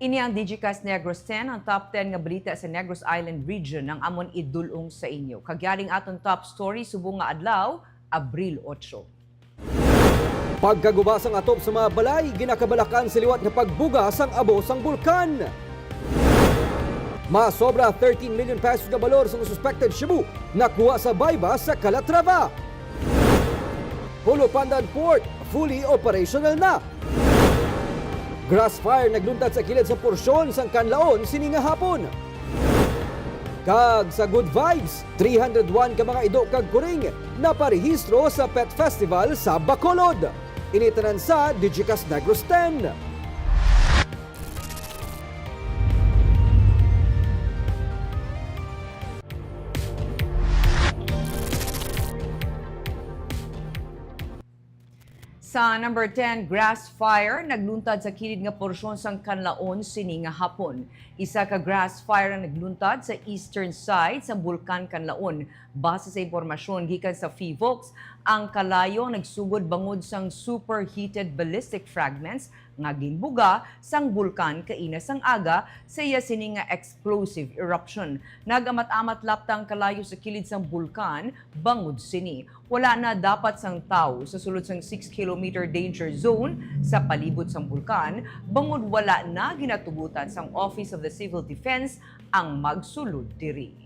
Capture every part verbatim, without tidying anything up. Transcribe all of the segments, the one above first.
Ini ang Digicast Negros ten, ang top ten nga balita sa Negros Island Region ang amon idul-ong sa inyo. Kag yari ang aton top story subong nga adlaw, Abril otso. Pagkaguba sang atop sa mga balay, ginakabalakan sa liwat nga pagbuga sang abo sang bulkan. Masobra thirteen million pesos nga balor sang suspected shabu nakuha sa bayba sa Calatrava. Jolo Pandan Port, fully operational na. Grass fire nagluntad sa kilid sa porsyon sang Kanlaon sini nga hapon. Kag sa Good Vibes, three hundred one ka mga ido kag kuring naparehistro sa Pet Festival sa Bacolod. Ini tanan sa Digicast Negros ten. Sa number ten, grass fire nagluntad sa kilid nga porsyon sang Kanlaon sini nga hapon. Isa ka grass fire ang nagluntad sa eastern side sang Bulkan Kanlaon. Base sa impormasyon gikan sa PHIVOLCS, ang kalayo nagsugod bangod sang superheated ballistic fragments nga ginbuga sang bulkan kaina sang aga sa iya sini nga explosive eruption. Nag-amat-amat laptang kalayo sa kilid sang bulkan bangod sini. Wala na dapat sang tawo sa sulod sang six kilometer danger zone sa palibot sang bulkan, bangod wala na ginatugutan sang Office of the Civil Defense ang magsulod diri.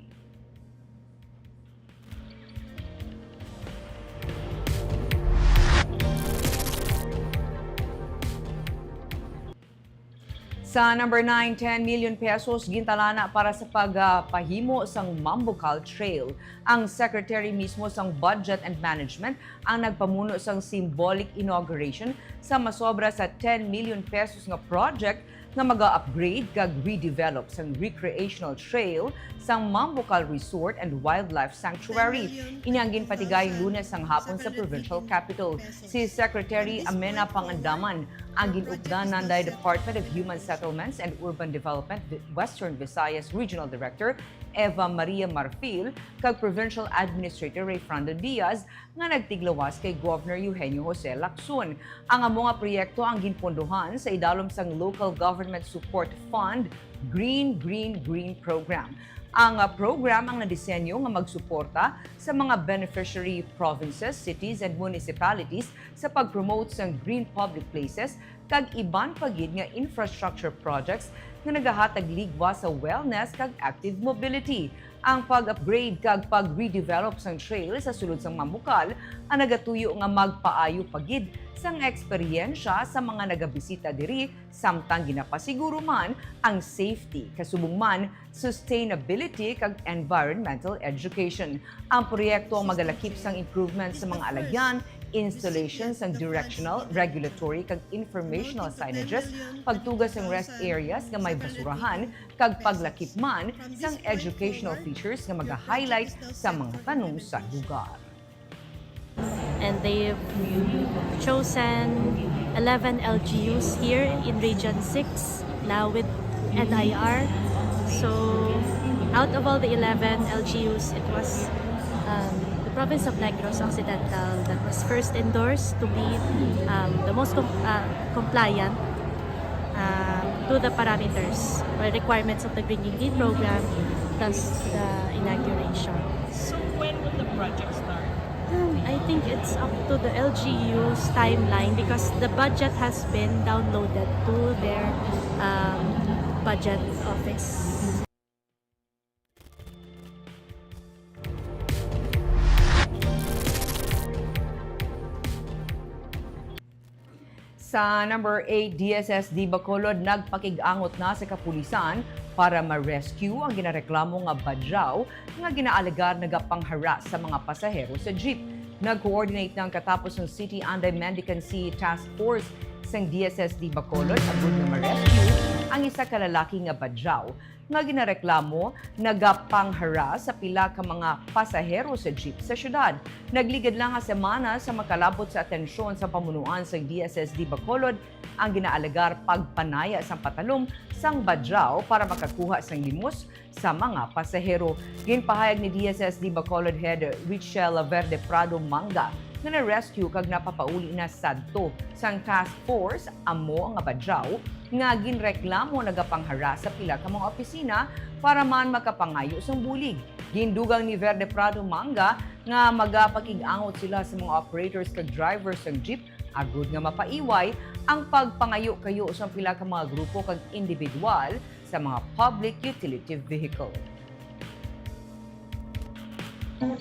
Sa number nine, ten million pesos gintalana para sa pagpahimo sang Mambucal Trail. Ang secretary mismo sang Budget and Management ang nagpamuno sang symbolic inauguration sa masobra sa ten million pesos nga project nga maga-upgrade kag redevelop sang recreational trail sang Mambucal Resort and Wildlife Sanctuary. Ini ang ginpatigay Lunes sang hapon sa provincial capital. Si Secretary Amena Pangandaman ang gin-updan nanday Department of Human Settlements and Urban Development, Vi-, Western Visayas Regional Director Eva Maria Marfil kag Provincial Administrator Rayfrando Diaz nga nagtiglawas kay Governor Eugenio Jose Lacson. Ang amo nga proyekto ang ginpondohan sa idalom sang Local Government Support Fund Green, Green, Green Program. Ang, ah, program ang nadisenyo nga magsuporta sa mga beneficiary provinces, cities, and municipalities sa pag-promote sang green public places kag iban pa gid nga infrastructure projects nga nagahatag ligwa sa wellness kag active mobility. Ang pag-upgrade kag pag-redevelop sang trail sa sulod sang Mambucal ang nagatuyo nga magpaayo pa gid sang eksperyensya sa mga nagabisita diri, samtang ginapasiguro man ang safety, kasubong man sustainability kag environmental education. Ang proyekto ang magalakip sang improvement sa mga alagyan, installation sang directional, regulatory kag informational signages, pagtuga sang rest areas nga may basurahan, kag paglakip man sang educational features nga maga-highlight sa mga tanom sa lugar. And they've chosen eleven L G Us here in Region six, now with N I R. So, out of all the eleven L G Us, it was, um, the province of Negros Occidental that was first endorsed to be, um, the most com-, uh, compliant, um, to the parameters or requirements of the Green Green Green program, plus the inauguration. So when will the project start? Hmm, I think it's up to the L G U's timeline because the budget has been downloaded to their, um, budget office. Sa number eight, D S S D Bacolod nagpakig-angot na sa kapulisan para ma-rescue ang ginareklamo nga badyaw nga ginaalegar nagapangharas sa mga pasahero sa jeep. Nag-coordinate na ang katapos ang City Anday Mendicancy Task Force sang D S S D Bacolod agud nga ma-rescue ang isa ka lalaki nga badyaw nga ginareklamo nagapangharas sa pila ka mga pasahero sa jeep sa syudad. Nagligad lang nga semana sa makalabot sa atensyon sa pamunuan sang D S S D Bacolod ang ginaalegar pagpanaya sang patalom sang badyaw para makakuha sang limos sa mga pasahero. Ginpahayag ni D S S D Bacolod Head Richelle Verde Prado Manga nga na-rescue kag napapauli na sadto sang task force, amo ang Abadjao, nga ginreklamo nagapangharas sa pila ka mga opisina para man makapangayo sang bulig. Gindugang ni Verde Prado Manga nga magapakig-angot sila sa mga operators kag drivers sang jeep agud nga mapaiway ang pagpangayo-kayo sang pila ka mga grupo kag individual sa mga public utility vehicle.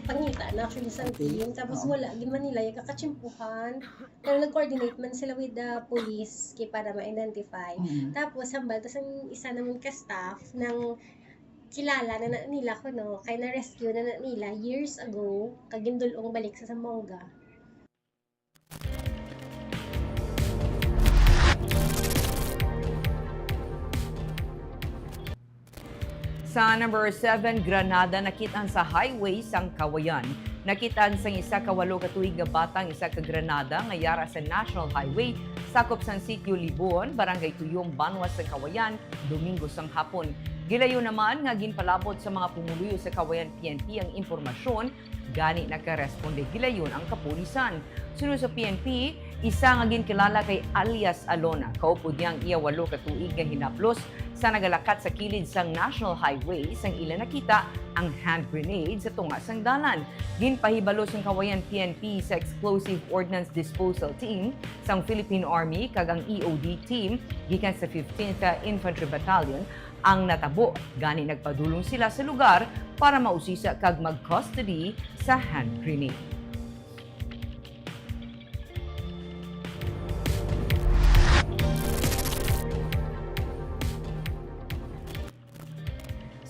Pangita na actually sa team, tapos wala gid man nila yung kakachimpuhan. Pero nag-coordinate man sila with the police kay para ma-identify. Mm. Tapos hambal, tas ang isa naman ka staff nang kilala na, na nila ko, no, kay na-rescue na, na nila years ago, kag gindul-ong balik sa Zamboanga. Sa number seven, granada nakit-an sa highway sang Cauayan. Nakit-an sang isa ka walo ka tuig nga bata ang isa ka granada nga yara sa National Highway, sakop sang Sitio Libon, Barangay Tuyong, banwa sang Cauayan, Domingo sang hapon. Gilayon naman nga ginpalabot sa mga pumuluyo sa Cauayan P N P ang impormasyon, gani nakaresponde gilayon ang kapulisan. Suno sa P N P, isa nga ginkilala kay alias Alona, kaupod niya ang iya walo ka tuig nga hinaplos sa nagalakat sa kilid sang National Highway sang ila nakita ang hand grenade sa tunga sang dalan. Ginpahibalo sang Cauayan P N P sa Explosive Ordnance Disposal Team sang Philippine Army kag ang E O D team gikan sa fifteenth Infantry Battalion ang natabo, gani nagpadulong sila sa lugar para mausisa kag mag-custody sa hand grenade.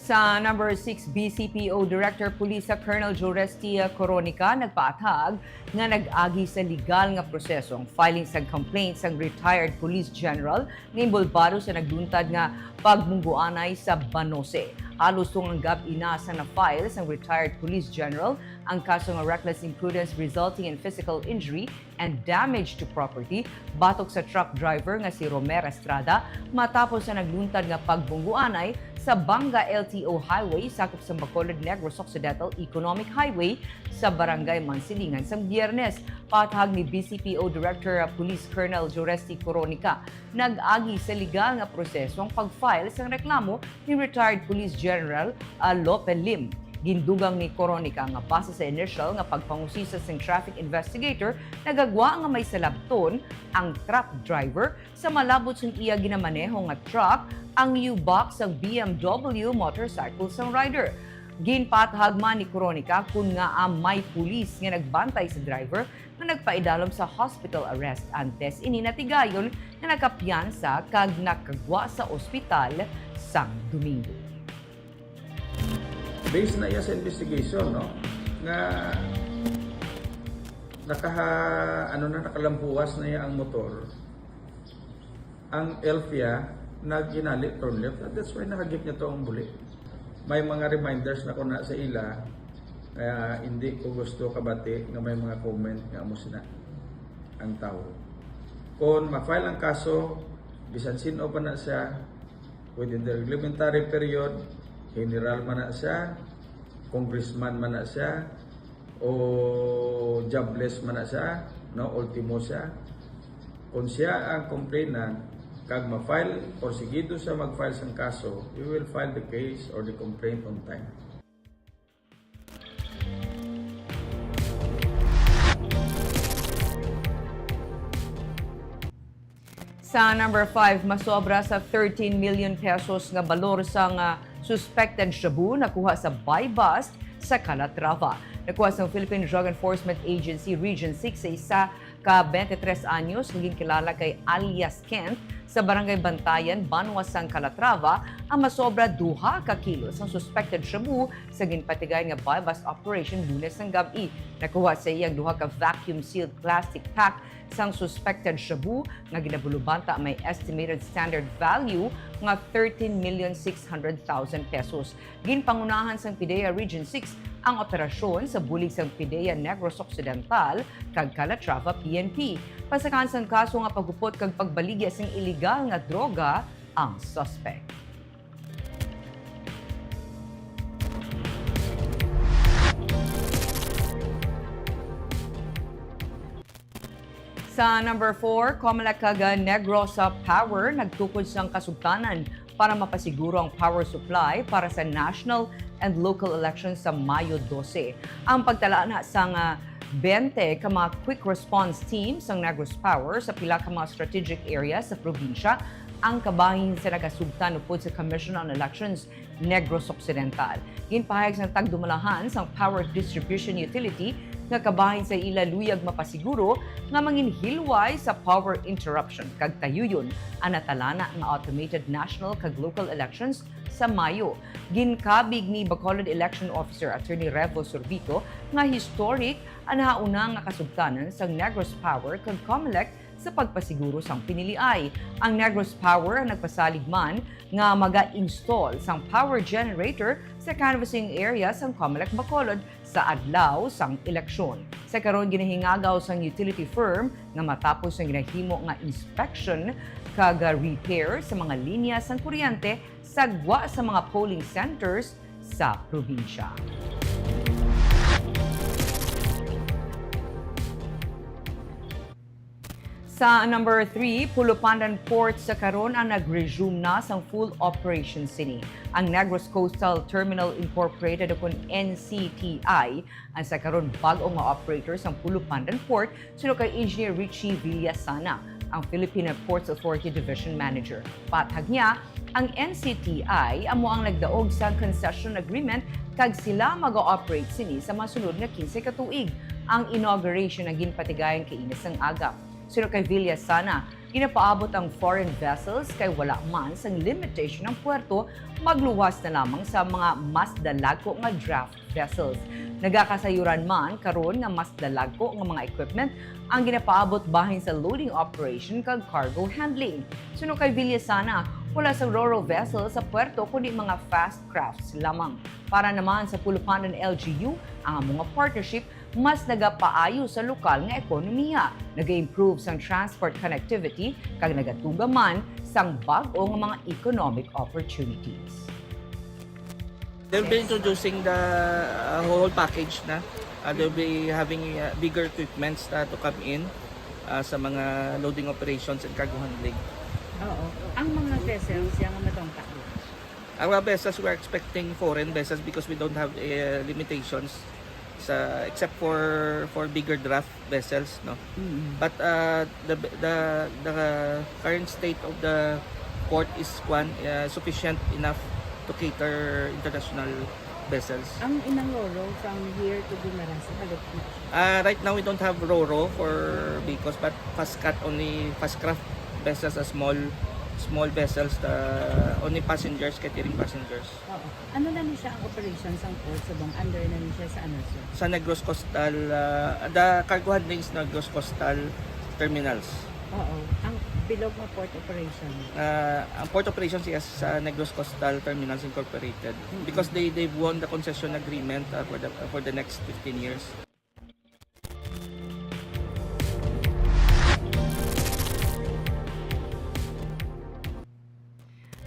Sa number six, B C P O Director Pulisa Colonel Jorestia Coronica nagpaathag nga nag-agi sa legal nga proseso ang filing sang complaint sang retired police general nga inbolbado sa nagluntad nga pagmungguanay sa Banose. Halos tungang gab-i na sa na-file sang retired police general ang kaso nga reckless imprudence resulting in physical injury and damage to property batok sa truck driver nga si Romer Estrada matapos sa nagluntad nga pagmungguanay sa Banga L T O Highway sakop sa Bacolod Negros Occidental Economic Highway sa Barangay Mansilingan sang Biyernes. Paathag ni B C P O Director Police Colonel Joresty Coronica, nag-agi sa legal nga proseso ang pag-file sang reklamo ni retired Police General, ah, Lope Lim. Gindugang ni Coronica nga base sa initial nga pagpangusisa sang traffic investigator, nagagwa nga may salabton ang truck driver sa malabot sang iya ginamaneho nga truck ang U-box sang B M W motorcycle sang rider. Ginpaathag man ni Coronica kon ngaa may pulis nga nagbantay sa driver nga nagpaidalom sa hospital arrest antes ini natigayon nga nakapiyansa kag nakagwa sa ospital sang Domingo. Based na iya sa investigation, no, nga nakaha-, ano na, nakalampuwas na iya ang motor, ang elf iya naghinali turn left. That's why nahagip niya to ang buli. May mga reminders na ko na sa ila, kaya hindi ko gusto kabati nga may mga comment nga amo sina ang tao. Kung ma-file ang kaso, bisan sino pa na siya, within the reglementary period, general man na siya, congressman man na siya, o jobless man na siya, no, ultimo siya. Kung siya ang complainant, kag ma-file, porsigido siya mag-file sang kaso, we will file the case or the complaint on time. Sa number five, masobra sa thirteen million pesos nga balor sang, ah, suspected shabu nakuha sa buy-bust sa Calatrava. Nakuha sang Philippine Drug Enforcement Agency Region six sa isa ka twenty-three anyos nga ginkilala kay alias Kent sa Barangay Bantayan, banwa sang Calatrava, ang masobra duha ka kilo sang suspected shabu sa ginpatigayon nga buy-bust operation Lunes sang gab-i. Nakuha sa iya ang duha ka vacuum-sealed plastic pack sang suspected shabu nga ginabulubanta may estimated standard value nga thirteen million six hundred thousand pesos. Ginpangunahan sang PDEA Region six ang operasyon sa bulig sang PDEA Negros Occidental kag Calatrava P N P. Pasakan sang kaso nga paghupot kag pagbaligya sang iligal nga droga ang suspect. Sa number four, Comelec kag Negros Power nagtukod sang kasugtanan para mapasiguro ang power supply para sa national and local elections sa Mayo dose. Ang pagtala na sang, ah, twenty ka mga quick response team sang Negros Power sa pila ka mga strategic areas sa probinsya ang kabahin sa nakasugtan upod sa Commission on Elections Negros Occidental. Ginpahayag sang tagdumalahan sang power distribution utility nga kabahin sa ila luyag mapasiguro nga manginhilway sa power interruption kag tayuyon ang natalana nga automated national kag local elections sa Mayo. Ginkabig ni Bacolod Election Officer Attorney Revo Sorvito nga historic ang nahauna nga kasugtanan sang Negros Power kag Comelec sa pagpasiguro sang piniliay. Ang Negros Power ang nagpasalig man nga maga-install sang power generator sa canvassing area sang Comelec Bacolod sa adlaw sang eleksyon. Sa karon, ginahingagaw sang utility firm nga matapos ang ginahimo nga inspection kag repair sa mga linya sang kuryente sa gwa sa mga polling centers sa probinsya. Sa number three, Pulupandan Port sa karon ang nag-resume na sang full operation sini. Ang Negros Coastal Terminal Incorporated, o kon N C T I, ang sa karon bag-o nga operator sang Pulupandan Port, suno kay Engineer Richie Villasana, ang Philippine Ports Authority Division Manager. Patag niya, ang N C T I amo ang nagdaog sang concession agreement kag sila mag-ooperate sini sa masunod nga quince ka tuig. Ang inauguration ang ginpatigayon kaina sang aga. Suno kay Villasana, ginapaabot ang foreign vessels kay wala man sang limitation ang puerto, magluwas na lamang sa mga mas dalagko nga draft vessels. Nagakasayuran man karon nga mas dalagko nga mga equipment ang ginapaabot bahin sa loading operation kag cargo handling. Suno kay Villasana, wala sang ro-ro vessel sa puerto kundi mga fast crafts lamang. Para naman sa Pulupandan L G U, ang amo nga partnership mas nagapaayo sa lokal nga ekonomiya, naga-improve sang transport connectivity, kag nagatuga man sang bag-o nga mga economic opportunities. They'll be introducing the uh, whole package na. Uh, they'll be having uh, bigger equipments uh, to come in uh, sa mga loading operations and cargo handling. Oo. Ang mga vessels, yung matong takbo. Ang mga vessels, we're expecting foreign vessels because we don't have uh, limitations sa except for for bigger draft vessels, no. Mm. But uh, the the the current state of the port is one uh, sufficient enough to cater international vessels. Ang inang ro-ro from here to Guimaras, balik na. Uh, right now we don't have ro-ro for Bicos, but fast cat only, fast craft vessels, a small small vessels, uh, only passengers, catering passengers. Oo. Ano na ni siya ang operation sang port subong under na ni siya sa ano, sir? Sa Negros Coastal, uh, the cargo handling is Negros Coastal Terminals. Oo. Ang bilog nga port operation. Uh, ang port operations is sa Negros Coastal Terminals Incorporated because they they've won the concession agreement uh, for the for the next fifteen years.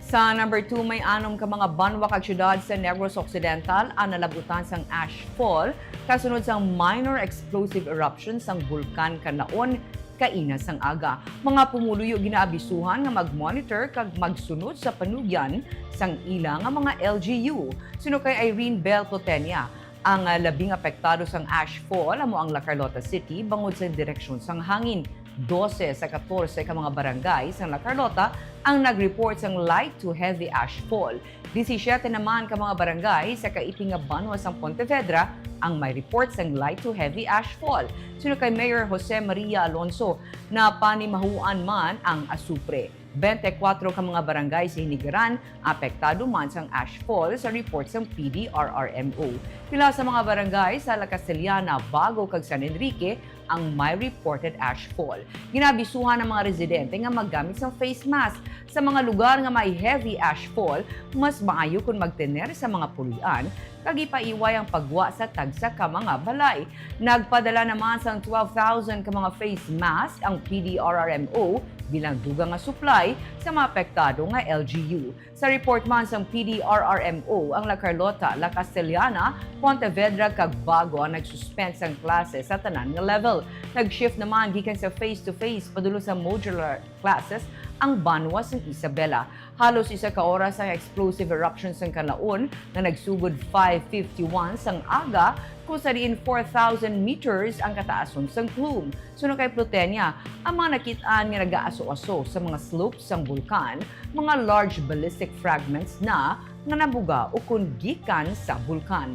Sa number two, may anom ka mga banwa kag syudad sa Negros Occidental ang nalabutan sang ashfall kasunod sang minor explosive eruption sang Bulkan Kanlaon kaina sang aga. Mga pumuluyo ginaabisuhan nga mag-monitor kag magsunod sa panugyan sang ila nga mga L G U. Suno kay Irene Bel Totenia, ang ah, labing apektado sang ashfall amo ang La Carlota City bangod sa direksyon sang hangin. Dose sa katorse ka mga barangay sang La Carlota ang nag-report sang light to heavy ashfall. Disisiete naman ka mga barangay sa kaiti nga banwa sang Pontevedra ang may report sang light to heavy ashfall. Suno kay Mayor Jose Maria Alonso, napanimahuan man ang asupre. Twenty-four ka mga barangay sa Hinigaran apektado man sang ashfall sa report sang P D R R M O. Pila sa mga barangay sa La Castellana, Bago kag San Enrique ang may reported ashfall. Ginabisuhan ang mga residente nga maggamit sang face mask. Sa mga lugar nga may heavy ashfall, mas maayo kon magtener sa mga puloy-an kag ipaiway ang pagwa sa tagsa ka mga balay. Nagpadala naman sang twelve thousand ka mga face mask ang P D R R M O bilang dugang nga supply sa mga apektado nga L G U. Sa report man sang P D R R M O, ang La Carlota, La Castellana, Pontevedra kag Bago ang nag-suspend sang klase sa tanan nga level. Nag-shift naman gikan sa face-to-face padulong sa modular classes ang banwa sang Isabela. Halos isa ka oras ang explosive eruption sang Kanlaon nga nagsugod five fifty-one sang aga, kung sa diin four thousand meters ang kataason sang plume. Suno kay Plutenia, ang mga nakit-an nga nagaaso-aso sa mga slopes sang bulkan, mga large ballistic fragments na nga nabuga ukon gikan sa bulkan.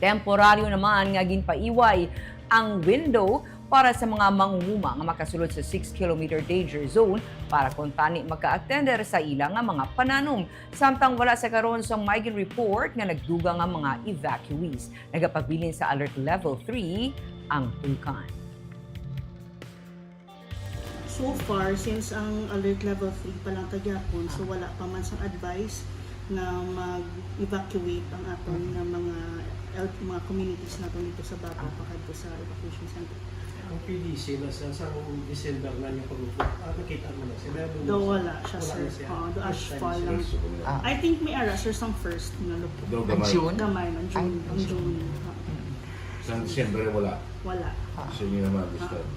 Temporaryo naman nga ginpaiway ang window para sa mga mangunguma nga makasulod sa six kilometer danger zone para kuntani maka-attender sa ila nga mga pananom. Samtang wala sa karon sa may gin-report nga nagdugang nga mga evacuees. Nagapabilin sa Alert Level three ang bulkan. So far, since ang alert level three pa lang ta gyapon, so wala pa man sang advice nga mag-evacuate ang aton nga mga el- mga communities naton dito sa Bago pakadto sa evacuation center. Ang P D C na sa, sa December na niya pag-upot, ah, nakita mo na sila? Doon Do na wala siya, wala sir. Na siya. Oo, do First ash time fall siya. lang. Ah. I think may ara, sir, sang first nga lupok. Do Ang gamay. June? Gamay man, June. Ay, Ang June. Sa December wala. Wala. Ah. So hindi naman this time.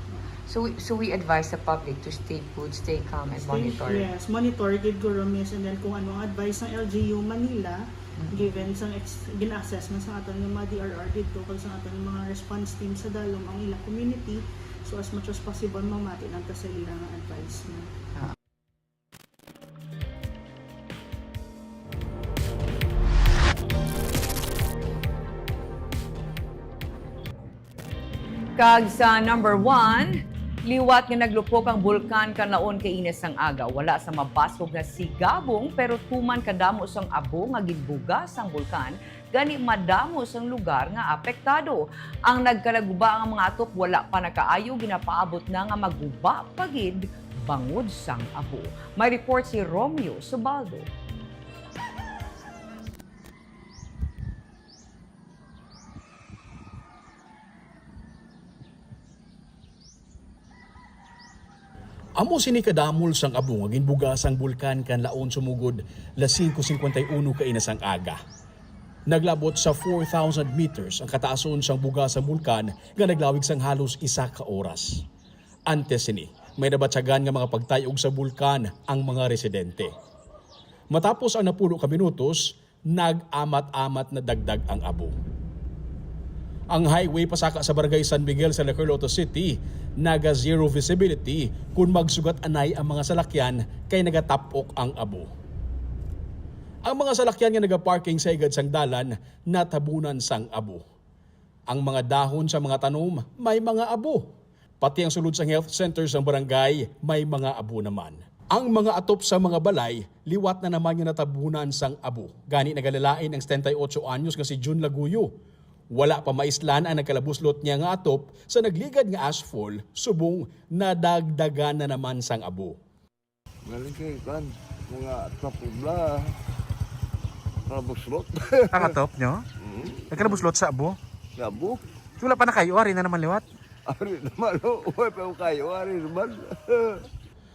So we, so we advise the public to stay put, stay calm, and Stay- monitor. Yes, monitor gid guro, miss, and then kung ano ang advice ng L G U Manila, Mm. given sang ex- gina-assess man sa aton nga mga D R R dito kag sa aton nga mga response team sa dalom ang ilang community, so as much as possible mamati lang ta sa ila nga advice na. Kag sa number one, liwat nga naglupok ang Bulkan Kanlaon kaina sang aga, wala sa mabaskog nga sigabong, pero tuman kadamo sang abo nga ginbuga sang bulkan, gani madamo sang lugar nga apektado. Ang nagkalaguba nga mga atop wala pa nakaayo, ginapaabot na nga maguba pa gid bangod sang abo. May report si Romeo Subaldo. Amo sini kadamol sang abo nga ginbuga sang Bulkan Kanlaon sumugod las singko singkwenta y uno kaina sang aga. Naglabot sa four thousand meters ang kataason sang buga sang bulkan nga naglawig sang halos isa ka oras. Antes sini, may nabatyagan nga mga pagtay-og sa bulkan ang mga residente. Matapos ang napulo ka minutos, nag-amat-amat na dagdag ang abo. Ang highway pasaka sa Barangay San Miguel sa La Carlota City naga zero visibility kon magsugat anay ang mga salakyan kay nagatap-ok ang abo. Ang mga salakyan nga nagaparking sa higad sang dalan natabunan sang abo. Ang mga dahon sa mga tanom may mga abo. Pati ang sulod sang health center sang barangay may mga abo naman. Ang mga atop sa mga balay liwat na naman nga natabunan sang abo. Gani nagalalain ang setenta y ocho anyos nga si Jun Laguyo. Wala pa maislan ang nagkalabuslot niya nga atop sa nagligad nga ashfall subong nadagdagan na naman sang abo. Galing kay kan mga tapubla. Kalabuslot. Ang atop nyo? Mm. Nagkalabuslot sa abo? Gabo. Wala pa na kayo, ari na naman liwat. Ari naman, oh. Uy, pero kayo, ari naman.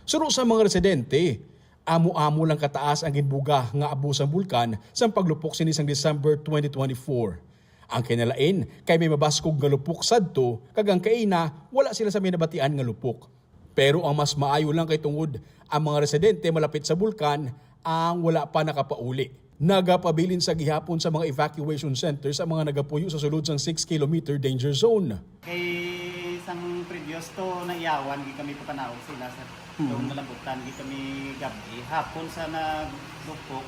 Suno sa mga residente, amo-amo lang kataas ang ginbuga nga abo sang bulkan sang paglupok sini sang December twenty twenty-four. Ang kinalain kay may mabaskog nga lupok sadto kag ang kaina wala sila sa may nabatian nga lupok. Pero ang mas maayo lang kay tungod ang mga residente malapit sa bulkan ang wala pa nakapauli. Nagapabilin sa gihapon sa mga evacuation centers ang mga nagapuyo sa sulod sang six kilometer danger zone. Kay sang previous to naiyawan gid kami papanaog sila sa tong nalabutan gid kami gab-i. Hapon sa naglupok,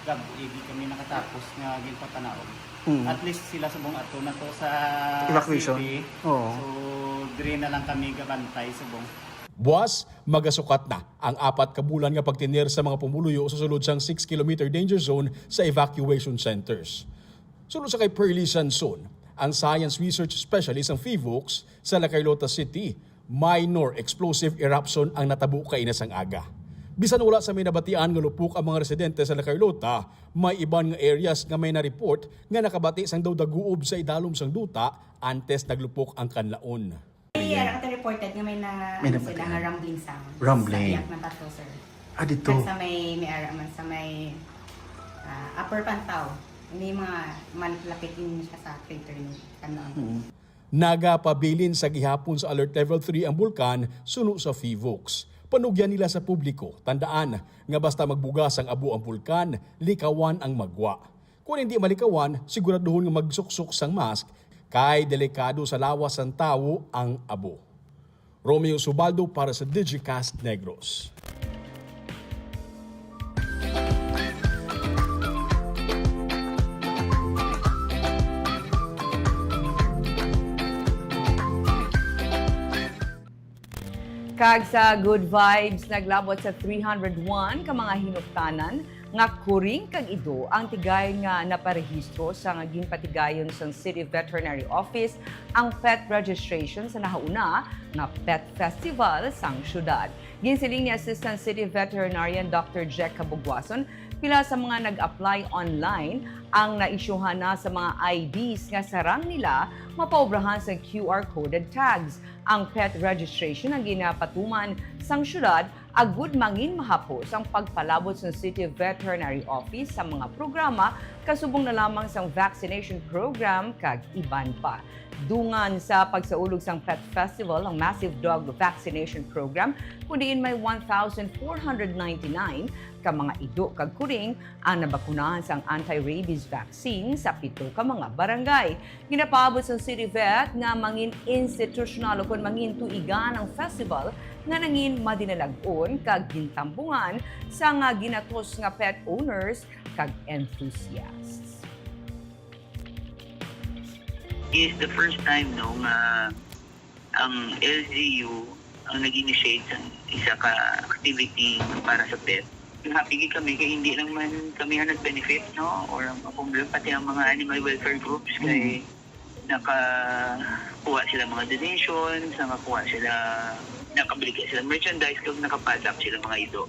gab-i gid kami nakatapos nga ginpapanaog. At least sila subong ato na to sa Evacuation. city. Oo. So, diri na lang kami gabantay subong. Buwas, magasukat na ang apat ka bulan nga pagtener sa mga pumuluyo sa sulod sang six kilometer danger zone sa evacuation centers. Suno sa kay Pearly Sanson, ang science research specialist sang PHIVOLCS sa La Carlota City, minor explosive eruption ang natabo kaina sang aga. Bisan wala sa may nabatian nga lupok ang mga residente sa La Carlota, may iban nga areas nga may na-report nga nakabati sang daw daguob sa idalom sang duta antes naglupok ang kanlaon. Kaya Yeah. Ang reported nga may na, May ano sila, napatay. Nga rumbling sound. Rumbling. Sa Biak ng Pato, sir. Ah, dito. Sa may, may ara man, sa may, ah, Upper Pantaw. May mga malapit din siya sa crater ni Kanlaon. Mm. Nagapabilin sa gihapon sa Alert Level three ang bulkan suno sa PHIVOLCS. Panugyan nila sa publiko, tandaan nga basta magbugas sang abo ang bulkan, likawan ang magwa. Kon hindi malikawan, siguraduhon nga magsuksok sang mask kay delikado sa lawas sang tawo ang abo. Romeo Subaldo para sa Digicast Negros. Kag sa good vibes, naglabot sa three hundred one ka mga hinuktanan nga kuring kag ido ang tigayon nga naparehistro sa nga ginpatigayon sang City Veterinary Office ang pet registration sa nahauna nga pet festival sang syudad. Ginsiling ni Assistant City Veterinarian Doctor Jack Kabugwason, pila sa mga nag-apply online ang naisyuhan na sa mga I Ds nga sarang nila mapaobrahan sa Q R coded tags. Ang pet registration ang ginapatuman sang syudad agud mangin mahapos ang pagpalabot sang City Veterinary Office sa mga programa kasubong na lamang sang vaccination program kag iban pa. Dungan sa pagsaulog sang Pet Festival ang massive dog vaccination program, kun diin may one thousand four hundred ninety-nine ka mga ido kag kuring ang nabakunahan sang anti-rabies vaccine sa pito ka mga barangay. Ginapaabot sang City Vet nga mangin-institusyonal ukon mangin-tuigan ang festival nga nangin madinalag-on kag gintambungan sa nga ginatos nga pet owners kag enthusiasts. Is the first time, no, nga ang L G U ang nag-initiate sa isa ka activity para sa pet. Happy gid kami kay hindi lang man kami ang nag-benefit, no, or ang, ang pati ang mga animal welfare groups kay Mm. nakakuha sila mga donations, nakakuha sila, nakabaligya sila merchandise, kag nakapadak sila mga ido.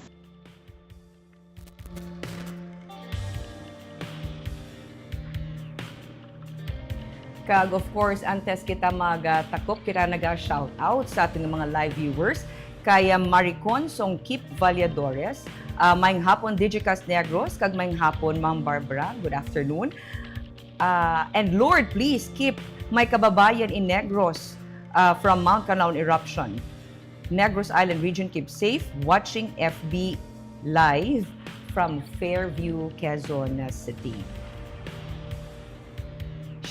Kag of course, antes kita magatakop, kita naga-shout out sa aton nga mga live viewers. Kay, ah, Maricon Songkip Valladores, ah, maayong hapon, Digicast Negros, kag maayong hapon, Ma'am Barbara. Good afternoon. Ah, and Lord, please keep my kababayan in Negros, ah, from Mount Canlaon eruption. Negros Island region, keep safe. Watching F B Live from Fairview, Quezon City.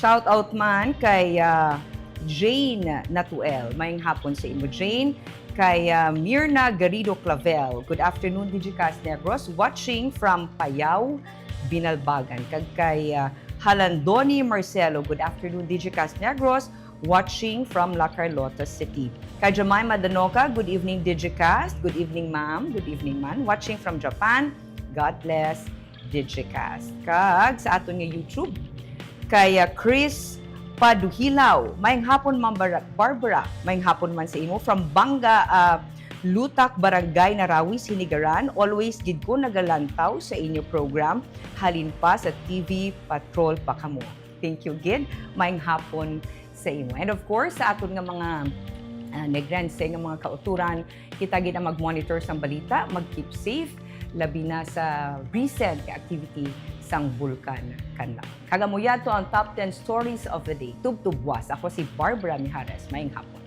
Shout out man kay, ah, Jane Natuel. Maayong hapon sa imo, Jane. Kay, ah, Mirna Garrido Clavel. Good afternoon, Digicast Negros. Watching from Payao, Binalbagan. Kag kay, ah, Halandoni Marcelo. Good afternoon, Digicast Negros. Watching from La Carlota City. Kay Jemima Danoca, good evening, Digicast. Good evening, ma'am. Good evening, man. Watching from Japan. God bless, Digicast. Kag sa aton nga YouTube, kay, ah, Chris Paduhilaw. Maayong hapon, Ma'am Bar-, Barbara. Maayong hapon man sa imo. From Banga, ah, Lutak, Barangay Narawi, Sinigaran. Always gid ko nagalantaw sa inyo program. Halin pa sa T V Patrol pa kamo. Thank you gid. Maayong hapon sa imo. And of course, sa aton nga mga, ah, Negrense nga mga kauturan, kita gid ang mag-monitor sang balita, mag-keep safe, labi na sa recent nga activity sang Bulkan Kanlaon. Kag amo yadto ang top ten stories of the day. Tubtub buwas. Ako si Barbara Mijares. Maayong hapon.